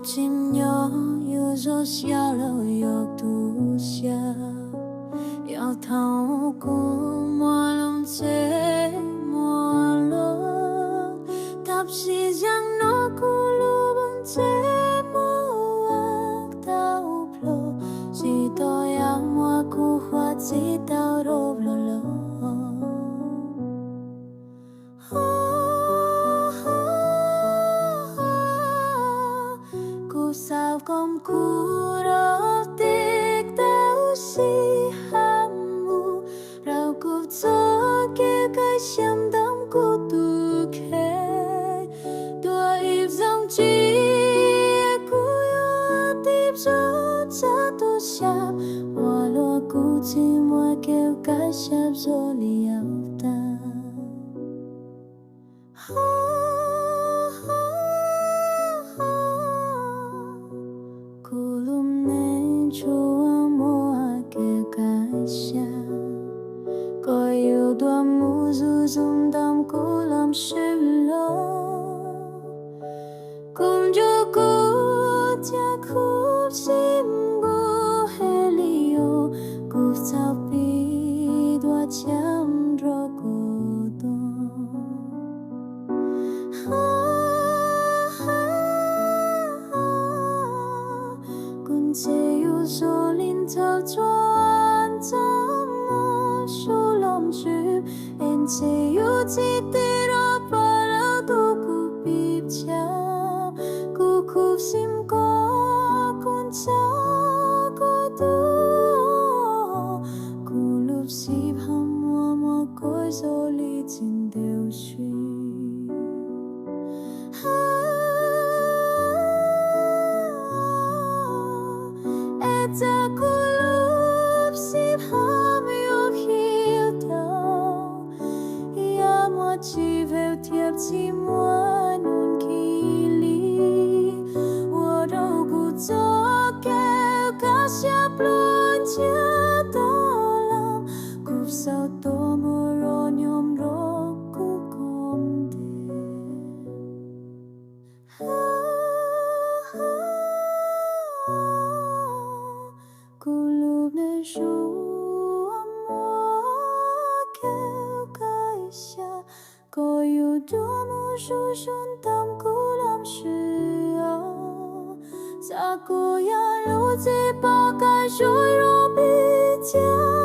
Tsis nyob yuav zoo siab los yog tu siab, yog thaum kuv muaj lub ntsej muag luaj, tab sis zaum no kuv lub ntsej muag tau plho, tsis tau yam uas kuv ua txiv tau rau plaws los. Kuv xav kom kuv rov tig tau sij hawm mus rau kuv txoj kev kaj siab ntawm kuv tus kheej. Dua ib zaug ntxiv kuv yuav tig zov txoj tu siab uas luag kuv tsis muaj kev kaj siab zoo li yav tas. Kuv lub neej tsuas muaj kev kaj siab, koj yuav dua mus zuj zus ntawm kuv lub siab los. Kuv nco kuv caj khuv xim npuj hais li os, kuv txhawb pib dua tshiab nrog kuv tuag. Kuv ntshe yuav zoo li ntawd tsuas ntxov muaj sub lom tswv, es ntshe yuav tsis tig rov pab lawv tus kuv pib tshiab. Kuv khuv xim koj, kuv ntxhab koj tuag, kuv lub sij hawm muaj muaj koj zoo li tsis ntev swb. Es tsam kuv lub sij hawm yuav khi tau, yam uas tsis vev thiab tsis muaj nub nki li, ua rau kuv txoj kev kaj siab pluag ntsia tau los. Kuv xav tuag mus rau nyob nrog kuv koj ntiag. Kuv lub neej tsuas muaj kev kaj siab, koj yuav dua mus zuj zus ntawm kuv lub siab. Txawm kuv yog lub txiv poj kaj zoo rau pib tshiab,